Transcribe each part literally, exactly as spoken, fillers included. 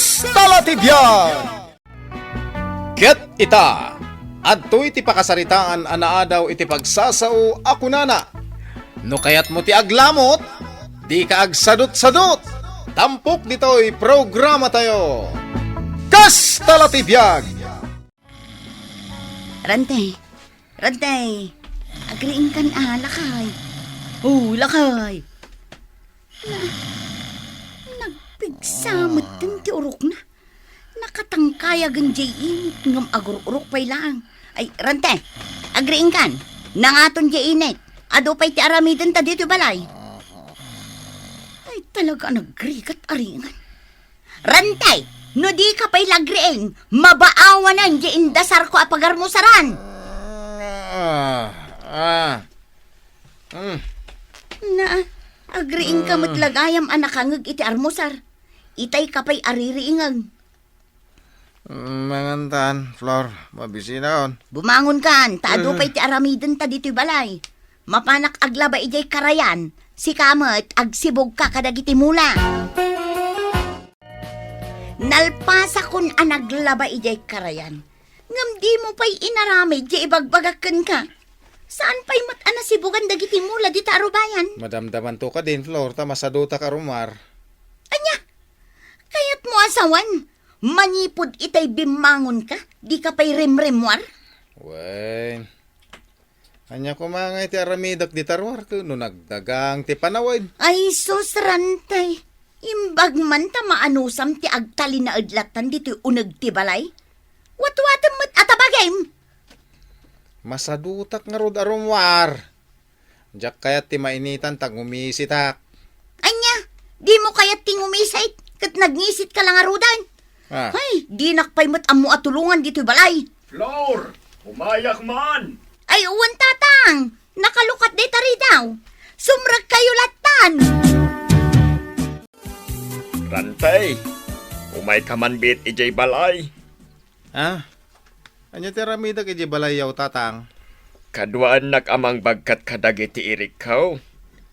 Kasta la ti biag! Ket ita, adtoy ti pakasaritaan a naadaw iti pagsasao a kunana, "No kayatmo ti aglamot, dika agsadutsadut." Tampok ditoy programatayo. Kasta la ti biag! Rantay, Rantay, agriingkan a, lakay. Oh, lakay. Na, nagpigsa metten ti urokna. Nakatangkayagen diay init ngem agur-urok pay laeng. Ay, Rantay, agriingkan. Nangaton diay init. Adu pay ti aramidenta ditoy balay. Ay, talaga a nagrigat a ringan. Rantay, no dika pay la agriing, mabaawanen diay indasarko a pagarmusaran. Ah, ah. Mm. Na, agriingka met la gayam a nakangeg iti armusar. Itay ka pay aririingeg. Mm, mangantan, Flor, mabisinaon. Bumangonkan, ta adu pay ti aramidenta ditoy balay. Mapanak aglaba idiay karayan, sika met agsibugka kadagiti mula. Nalpasakon a naglaba idiay karayan. Ngem dimo pay inaramid diay ibagbagak kenka. Saan pay met a nasibugan dagiti mula dita a rubayan? Madamdamanto kadin, Flor, ta masadutak a rummuar. Ania? Kayatmo a sawen? Manipud itay bimmangonka, dika pay rimrimmuar? Wen, ania koma ngay ti aramidek dita ruar ket no nagdagang ti panawen? Ay sus, Rantay. Imbag man ta maanusam ti agtalinaed lattan ditoy uneg ti balay. Watwatem met a tabagim. Masadutak ngarud a rummuar. Diak kayat ti mainitan ta ngumisitak. Ania? Dimo kayat ti ngumisit ket nagngisit ka la ngaruden? Ah. Ay, dinak pay met ammo a tulongan ditoy balay. Flor, umayak man! Ay, wen, Tatang. Nakalukat dayta ridaw. Sumrekkayo lattan. Rantay, umayka man biit idiay balay. Ha? Ania ti aramidek idiay balayyo, Tatang? Kaduaennak a mangbagkat kadagiti irikko.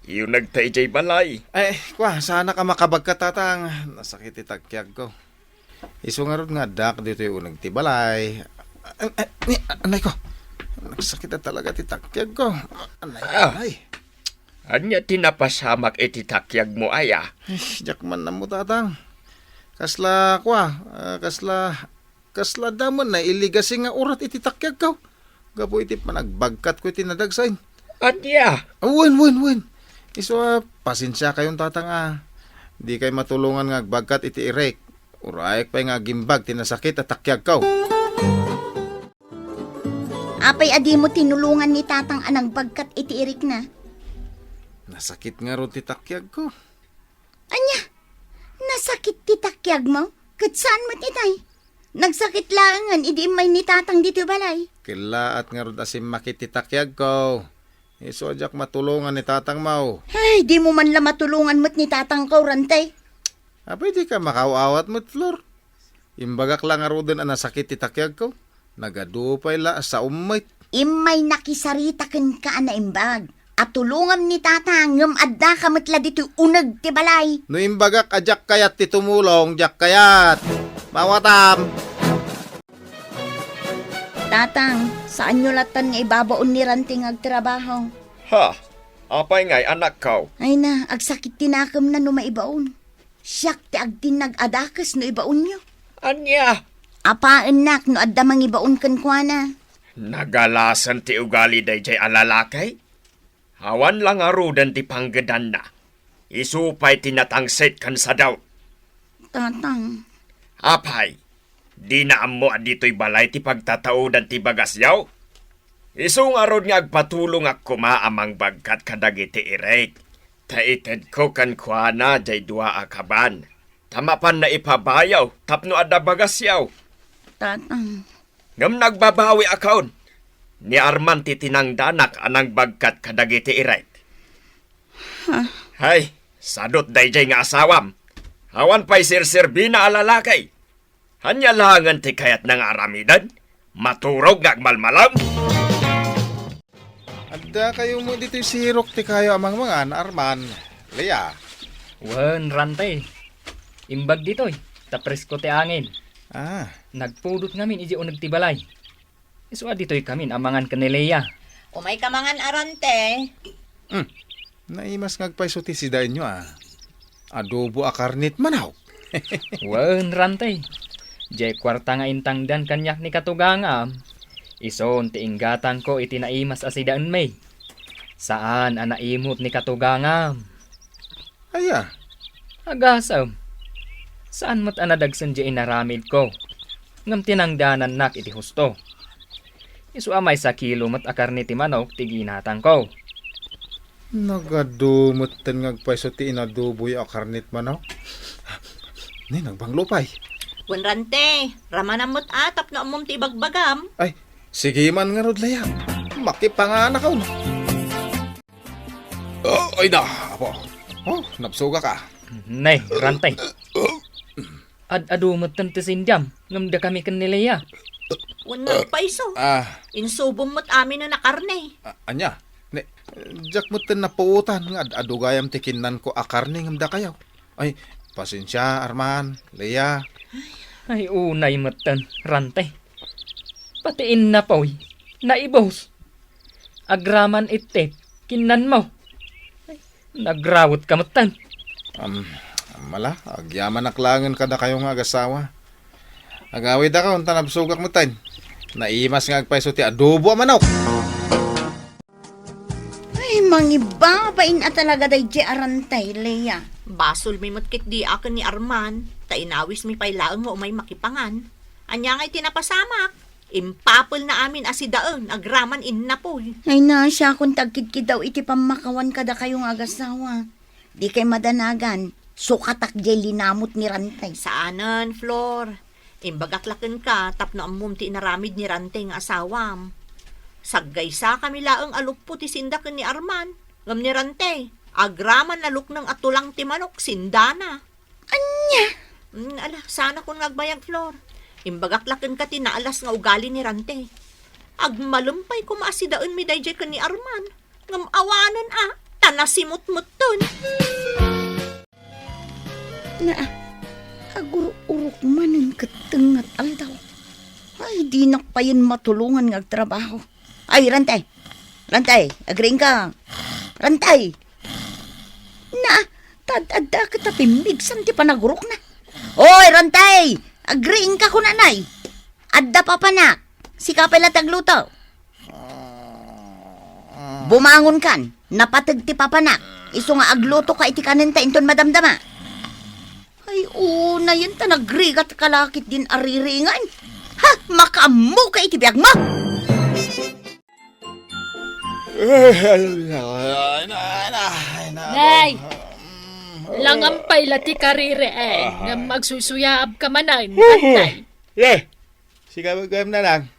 Iunegta idiay balay. Ay, kua, saanak a makabagkat, Tatang. Nasakit ti takiagko. Isu ngarud nga addak ditoy uneg ti balay. Ay, ay, ni, anay ko. Nagsakit na talaga ti takiagko. Anay, ah, anay. Ania ti napasamak iti takiagmo, aya? Ay, diak man ammo, Tatang. Kasla, kua, ah, kasla, kasla adda met nailigasing nga urat iti takiagko. Gapu iti panagbagkatko iti nadagsain. Ania? Ah, wen, wen, wen. Isu a, pasensiakayon, Tatang, a. Dikay matulongan nga agbagkat iti irik. Urayek pay nga agimbag ti nasakit a takiagko. Apay a dimo tinulongan ni Tatang a nagbagkat iti irikna? Nasakit ngarud ti takiagko. Ania? Nasakit ti takiagmo? Ket saan met itay? Nagsakit laengen idi immay ni Tatang ditoy balay. Kellaat ngarud a simmakit ti takiagko. Isu a diak matulongan ni Tatangmo. Ay, dimo man la matulongan met ni Tatangko, Rantay. Apay dika makaaw-awat met, Flor? Imbagak la ngaruden a nasakit ti takiagko. Nagadu pay la a saom met. Immay nakisarita kenka a naimbag a tulongam ni Tata ngem addaka met la ditoy uneg ti balay. No imbagak a diak kayat ti tumulong, diak kayat. Maawatam. Tatang, saanyo lattan nga ibabaon ni Ranti nga agtrabaho? Ha? Apay ngay, anakko? Ay na, agsakit ti nakemna no maibaon. Siak ti agtinnag a dakes no ibaonyo. Ania? Apaennak no adda mangibaon kenkuana. Nagalasen ti ugali daydiay a lalaki? Awan la ngaruden ti panggedanna. Isu pay ti natangsit ken sadaw. Tatang. Apay, dina ammo a ditoy balay ti pagtataodan ti bagasyo? Isu ngarud nga agpatulongak koma a mangbagkat kadagiti irik, ta itedko kenkuana diay dua a kaban, ta mapanna ipabayaw tapno adda bagasyo. Tatang. Ngem nagbabawiakon. Ni Arman ti tinangdanak a nangbagkat kadagiti irik. Ha? Hay, sadut daydiay nga asawam. Awan pay serserbina a lalaki. Ania laengen ti kayatna nga aramiden? Maturog nga agmalmalem? Addakayo met ditoy sirok ti kayo a mangmangan, Arman, Lea. Wen, Rante. Imbag ditoy. ta presko ti angin. Ah. Nagpudot ngamin iti uneg ti balay. Isu a ditoy kamin a mangan ken ni Lea. Umayka mangan, Arante. Hmm. Naimas nga agpayso ti sidaenyo a adobo a karne ti manok. Wen, Rante. Diay kuarta nga intangdan kaniak ni katugangam. Isun ti inggatangko iti naimas a sidaenmi. Saan a naimut ni katugangam. Aya? Agasem. Saan met a nadagsen diay inaramidko. Ngem tinangdanannak iti husto. Isu a maysa kilo met a karne ti manok ti ginatangko. Nagadu metten nga agpayso ti inadoboyo a karne ti manok. Ni, nagbanglo pay. Wen, Rante, ramanam met a tapno ammom ti ibagbagam. Ay, sige man ngarud, Lea. Makipanganakon. Oh, ay na, apo. Oh, nabsugak a. Nay, Rantay. Ad-adu metten ti sindiam, ngem dakami ken ni Lea. Wen nga agpayso. Ah. Insubom met amin a karne. A-, ania? Ne, diak metten napuotan nga ad-adu gayam ti kinnanko a karne ngem dakayo. Ay, pasensia, Arman, Lea. Ay, unay metten, Rantay. Pati innapoy, naibus. Agraman itit, kinnanmo. Ay, nagrawet ka metten. Am, mala, agyamanak laengen kadakayo nga agasawa. Agawidakon ta nabsugak metten. Naimas nga agpayso ti adobo a manok. Ay, mangibabain a talaga daydiay a Rantay, Lea. Basolmi met ketdi a ken ni Arman, ta inawismi pay laeng nga umay makipangan. Ania ngay ti napasamak? Impapelna amin a sidaen agraman innapoy. Ay, naasiakon ti agkidkidaw iti pammakawan kadakayo nga agasawa. Dikay madanagan, sukatak diay linamut ni Rantay. Saanen, Flor. Imbagak la kenka tapno ammom ti inaramid ni Rantay nga asawam. Saggaysakami laeng a luppo ti sinda ken ni Arman, ngem ni Rantay, agraman a lukneng a tulang ti manok, sindana. Ania? Mm, ala, saanakon nga agbayag, Flor. Imbagak la kenka ti naalas nga ugali ni Rante. Agmalem pay koma a sidaenmi daydiay ken ni Arman. Ngem awanen a, ta nasimutmutten. Naa, agur-urok manen ket tengnga ti aldaw. Ay, dinak payen matulongan nga agtrabaho. Ay, Rantay! Rantay, agriingka! Rantay! Na, tad-adda ket a pimmigsan ti panagurokna. Oy, Rantay! Agriingka kunanay! Adda papanak! Sika pay la ti agluto! Bumangonkan! Napateg ti papanak! Isu nga aglutoka iti kanenta inton madamdama! Ay, unayen ta nagrigat ka la ketdin a riringan. Ha? Makaammoka iti biagmo! Nay! Langam pay la ti karirieng, ngem agsuysuyaabka manen, Nay. Ye! Sika gayam, Nanang.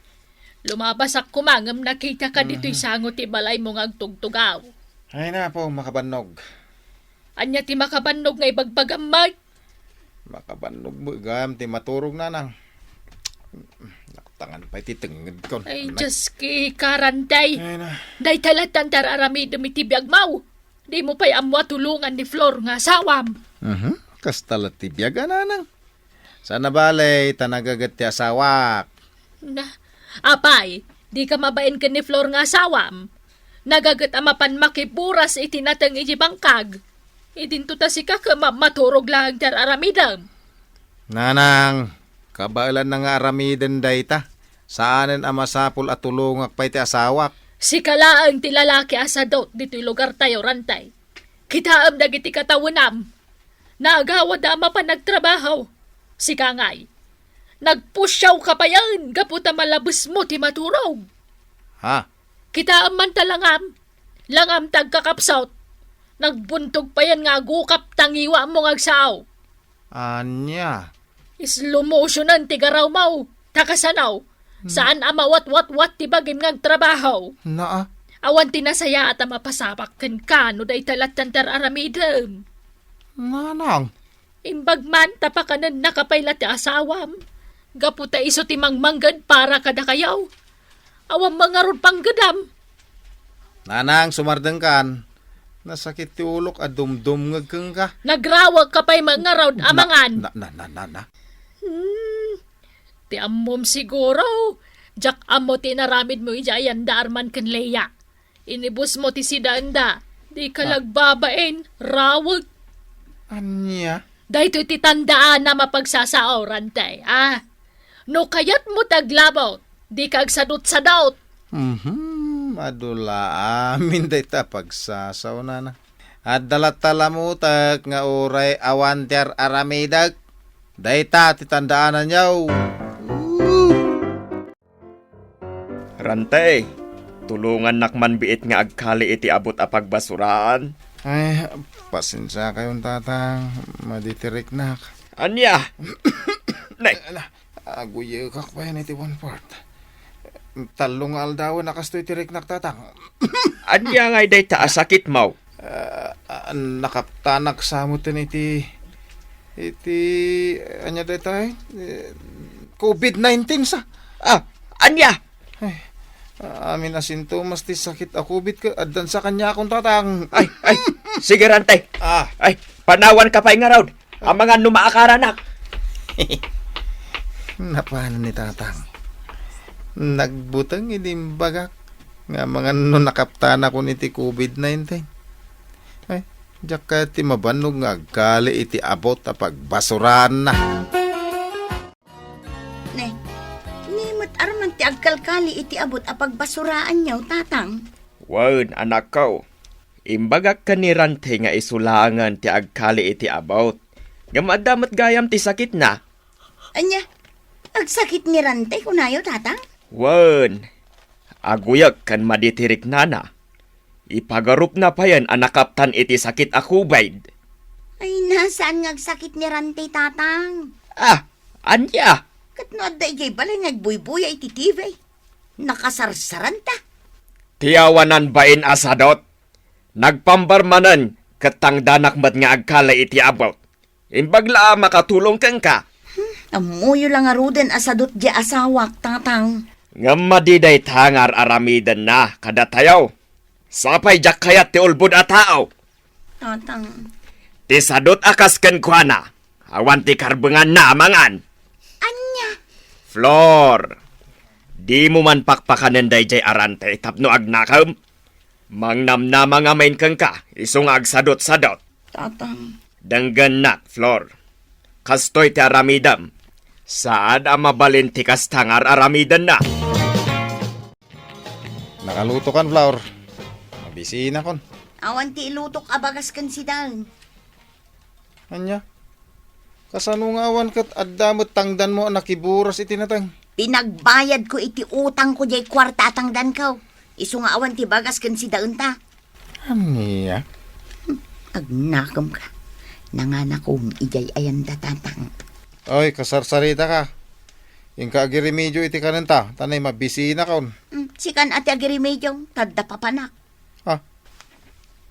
Lumabasak koma ngem nakitaka ditoy sango ti balaymo nga agtugtugaw. Ay, napo, makabannog. Ania ti makabannog nga ibagbagam met? Makabannog met gayam ti maturog, Nanang. Naktangan pay ti tengngedkon. Ay, Diyos ki, Karantay. Ay, na. Dayta latta ti ar-aramidem iti biagmo. Dimo pay ammo a tulongan ni Flor nga asawam. Mhm. Kasta la ti biag a, Nanang. Saan a bale, ta nagaget ti asawak. Na, apay, dika mabain ken ni Flor nga asawam. Nagaget a mapan makiburas iti nateng iti bangkag. Idinto ta sika ket ma-, maturog laeng ti ar-aramidem. Nanang, kabaelanna nga aramiden dayta. Saanen a masapul a tulongak pay ti asawak. Sika laeng ti lalaki a sadut ditoy lugartayo, Rantay. Kitaem dagiti katawenam. Naagawada a mapan agtrabaho. Sika ngay, nagpusiawka payen gapu ta malabesmo ti maturog. Ha? Kitaem man ta langam. Langam ti agkakapsut. Nagbuntog payen nga agukap ta ngiwatmo nga agsao. Ania? Slow motionan ti garawmo. Ta kasano? Saan a mawatwatwat ti bagim nga agtrabaho. Naa. Awan ti nasayaat a mapasamak kenka no dayta latta ti ar-aramidem. Nanang. Imbag man ta pakanennaka pay la ti asawam. Gapu ta isu ti mangmangged para kadakayo. Awan mangarud panggedam. Nanang, sumardengkan. Nasakit ti ulok a dumdumngeg kenka. Nagrawek ka pay met ngarud a mangan. Na, na, na, na, na. Hmm, ti ammom siguro. Diak ammo ti inaramidmo idiay ayanda Arman ken Lea. Inibusmo ti sidaenda. Dika Ah. lagbabain, rawek. Ania? Daytoy ti tandaana a mapagsasaoran tay, ah. No kayatmo ti aglabot, dika agsadutsadot. Mhm, adu la amin dayta pagsasaonana. Adda latta lamutek nga uray awan ti ar-aramidek. Dayta ti tandaananyo. Rante, tulongannak man biit nga agkali iti abut a pagbasuraan. Ay, pasensiakayon, Tatang. Madi ti riknak. Ania? Nay. Ala, aguyekak payen iti one fourth. Tallo nga aldawen a kastoy ti riknak, Tatang. Ania ngay dayta a sakitmo? Ah, ah, nakaptanak sa metten iti, iti, ania dayta, eh? Eh, covid nineteen sa. Ah, ania? Ay, amin a sintomas ti sakit a covid ket addan sa kaniakon, Tatang. Ay, ay, sige, Rante. Ah. Ay, panawanka pay ngarud. Amangan no maakaranak. Napanan ni Tatang. Nagbuteng idi imbagak nga amangan no nakaptanakon iti covid nineteen. Ay, diak kayat ti mabannog nga agkali iti abut a pagbasuraanna. Ne, ni met Arman ti agkalkali iti abut a pagbasuraanyo, Tatang? Wen, anakko. Imbagak ken ni Rante nga isu laengen ti agkali iti abut. Ngem adda met gayam ti sakitna. Ania? Agsakit ni Rante, kunayo, Tatang? Wen, aguyek ken madi ti riknana. Ipagarupna payen a nakaptan iti sakit a covid. Ay, na, saan nga agsakit ni Rante, Tatang? Ah, ania? Ket no adda idiay balay nga agbuybuya iti T V, nakasarsaranta. Ti awanan bain a sadot. Nagpambar manen ket tangdanak met nga agkali iti abut. Imbag la a makatulong kenka. Hmm, ammoyo la ngaruden a sadot diay asawak, Tatang. Ngem madi dayta nga ar-aramidenna kadatayo. Sapay diak kayat ti ulbod a tao. Tatang. Ti sadot a kas kenkuana, awan ti karbenganna a mangan. Ania? Flor, dimo man pakpakanen daydiay a Rante tapno agnakem. Mangnamnama ngamin kenka, isu nga agsadutsadut. Tatang. Denggennak, Flor. Kastoy ti aramidem. Saan a mabalin ti kasta nga ar-aramidenna. Nakalutokan, Flor. Mabisinakon. Awan ti ilutok a bagas ken sidaen. Ania? Kasano nga awan ket adda met tangdanmo a nakiburas iti nateng? Pinagbayadko iti utangko diay kuarta a tangdanko. Isu nga awan ti bagas ken sidaenta. Ania? Hmm, agnakemka. Nanganakom idiay ayanda, Tatang. Oy, kasarsaritaka. Inka agiremedio iti kanenta, ta nay mabisinakon. Hmm, sikan a ti agiremedio, ta adda papanak. Ah,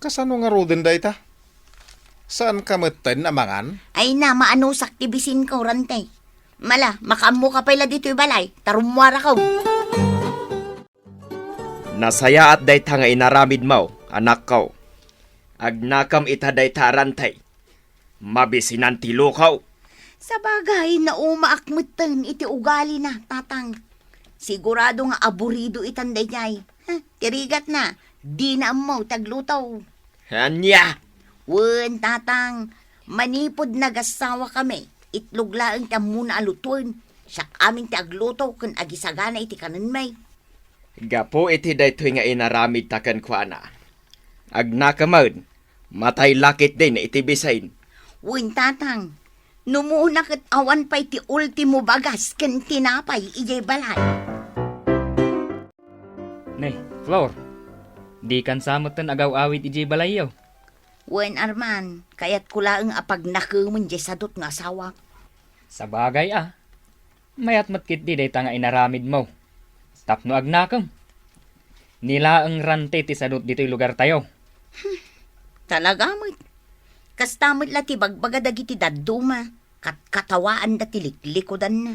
kasano ngaruden dayta? Saanka metten a mangan? Ay na, maanusak ti bisinko, Rante. Mala, makaammoka pay la ditoy balay, ta rummuarako. Nasayaat dayta nga inaramidmo, anakko. Agnakem ita dayta a Rante. Mabisinan ti luko. Sabagay, naumaak metten iti ugalina, Tatang. Sigurado nga aburido itan daydiay. Ha, ti rigatna, dina ammo ti agluto. Ania? Wen, Tatang, manipud nagassawakami, itlog laeng ti ammona a lutoen. Siak amin ti agluto ken agisagana iti kanenmi. Gapu iti daytoy nga inaramidta kenkuana, agnakemen, matay la ketdin iti bisin. Wen, Tatang, numona ket awan pay ti ultimo bagas ken tinapay idiay balay. Ne, Flor, dikan sa metten agaw-awid idiay balayyo. Wen, Arman, kayatko laeng a pagnakemen diay sadut nga asawak. Sabagay a, mayat met ketdi dayta nga inaramidmo. Tapno agnakem. Ni laeng Rante ti sadut ditoy lugartayo. Hmm, talaga met. Kasta met la ti bagbaga dagiti dadduma, katkatawaanda ti liklikudanna.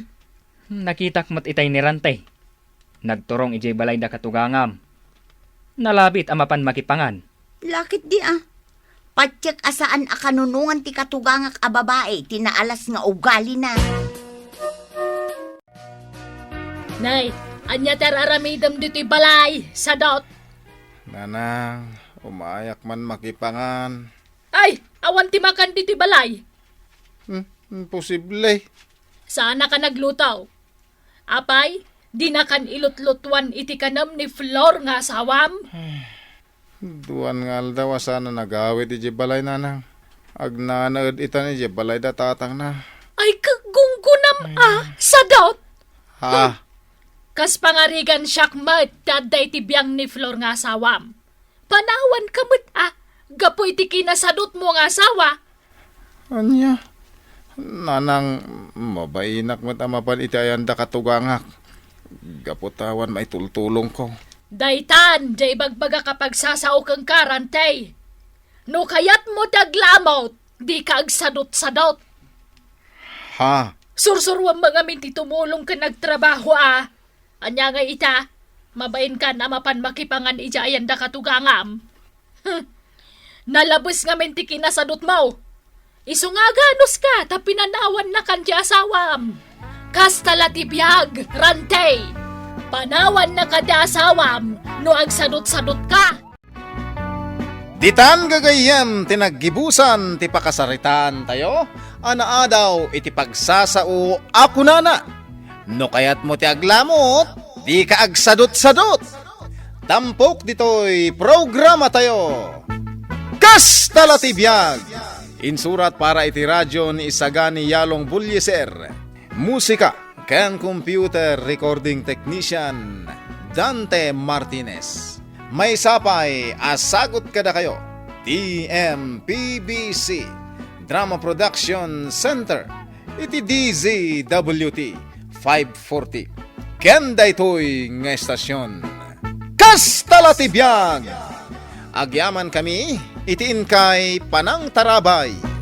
Hmm, nakitak met itay ni Rante. Nagturong idiay balayda katugangam. Nalabit a mapan makipangan. Lakit di, ah. Patiek a saan a kanunongan ti katugangak a babai ti naalas nga ugalina. Nay, ania ti ar-aramidem ditoy balay, sadot? Nanang, umayak man makipangan. Ay, awan ti makan ditoy balay. Hmm, imposible. Saanaka nagluto? Apay, dinakan ilutlutuan iti kanem ni Flor nga asawam? Duan nga aldaw a saan a nagawid idiay balay, nanang. Agnanaed itan idiay balay da tatangna. Ay, kagunggunam a, sadot! Ha? Kas pangarigan siak met ti adda iti biang ni Flor nga asawam. Panawanka met a, gapu iti kinasadutmo nga asawa. Ania? Nanang, mabainak met a mapan iti ayan da katugangak. Gapu ta awan maitultulongko. Daytan, diay ibagbagak a pagsasao kenka, Rantey. No kayatmo ti aglamut, dika agsadutsadut. Ha? Sursuruam ngamin ti tumulong ken agtrabaho a. Ania nga ita, mabainkan a mapan makipangan idiay ayan da katugangam. Hmm. Nalabes ngamin ti kinasadutmo. Isu nga aganuska ta pinanawannakan ti asawam. Kasta la ti biag, Rantey. Panawanna kadi asawam no agsadutsadutka. Ditan gagayyem ti naggibusan ti pakasaritaantayo a naadaw iti pagsasao a kunana, "No kayatmo ti aglamut, dika agsadutsadut." Tampok ditoy programatayo. Kasta la ti biag! Insurat para iti radio ni Isagani Yalong Bulliser. Musika ken computer recording technician, Dante Martinez. Maysa pay a sagut kadakayo ti M P B C Drama Production Center iti D Z W T five forty. Ken daytoy nga estasion, kasta la ti biag! Agyamankami iti inkay panangtarabay.